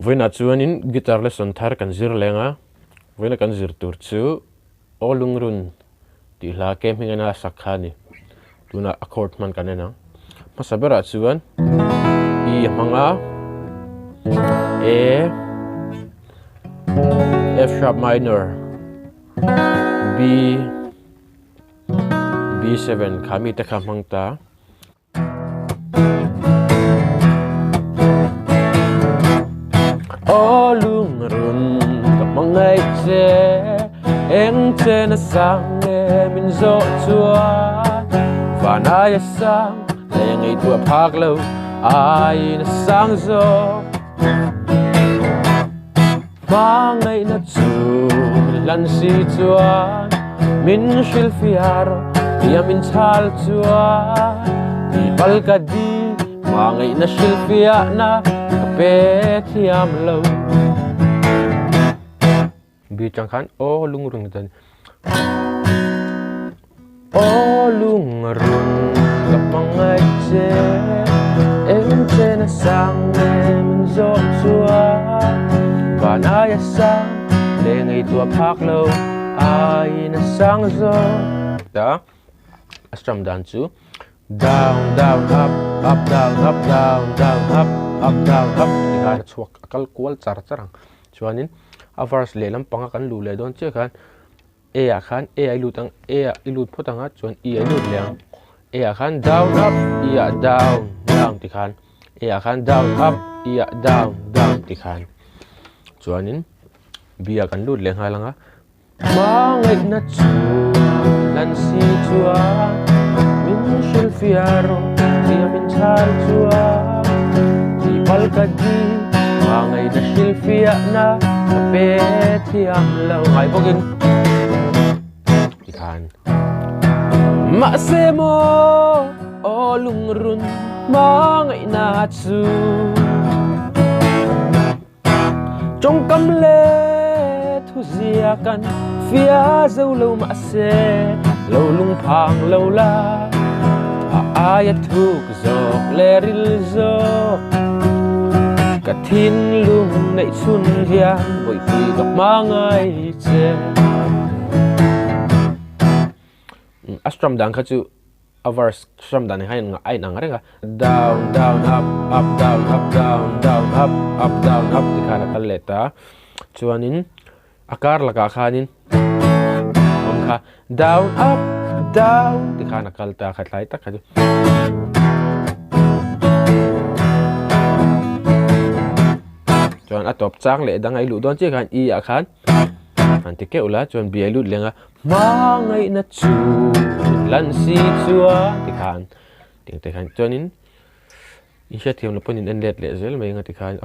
Vawiinah chuanin guitar lesson thar kan zir leng a, vawiina kan zir tur chu Aw Lungrun tih hla ke hming ena sak kha a ni. Tunah a chord hman kan en ang. Hmasa berah chuan E a hmang a, A, F sharp minor, B, B7 kha mite kha hmang ta. Aw lungrun ka hmangaih che eng chen a sang nge min zawh chuan van aia sang lei a ngaihtuah phak lo aiin a sang zawk Hmangaihna chu min hlan si chuan min hrilhfiah rawh tia min chhal chuan tihpal ka di hmangaihna hrilhfiahna ka pe thiam lo. Bi chang khan aw lungrun ka chuan Aw lungrun ka hmangaih che eng chen a sang nge min zawh chuan van aia sang leh ngaihtuah phak lo aiin a sang zawk ta a strum dan chu down down up up down up down down up up down up ti khan a chhuak a kal kual char char ang chuanin a verse leh lampanga kan luh leh dawn chiah khan A ah khan A ah i lut ang A ah i lut phawt ang a chuan E ah i lut leh ang A ah khan down up E ah down down ti khan A ah khan down up E ah down down ti khan chuanin B ah kan lut leh nghal ang a hmangaihna chu lan si chuan min hrilhfiah rawh tia min chhal chuan tihpal ka di hmangaihna hrilhfiahna ka pe thiam lo ngai bawkin tikhan mahse maw aw lungrun hmangaihna chu tawngkam leh thuzia kan fia zo lo mahse lo lungphang lo la a aia thuk zawk leh ril zawk ka thinlung neih chhun hian bawihpui ka hma ngai che a strum dan kha chu a verse strum dan hian a inang reng a down down up up down up down down up up down up ti khan a kal leh ta chuanin A kar lakah khanin awm kha down up down ti khan a kal ta kha tlai tak kha chu. Chuan a tawp chang leh dang a i luh dawn chiah khan i ah khan han ti keuh la chuan bi a lut leng a hmangaihna chu lan si chuan ti khan tiang te khan chuanin in hriatthiam loh pawn in en let leh zel mai ang a ti khan.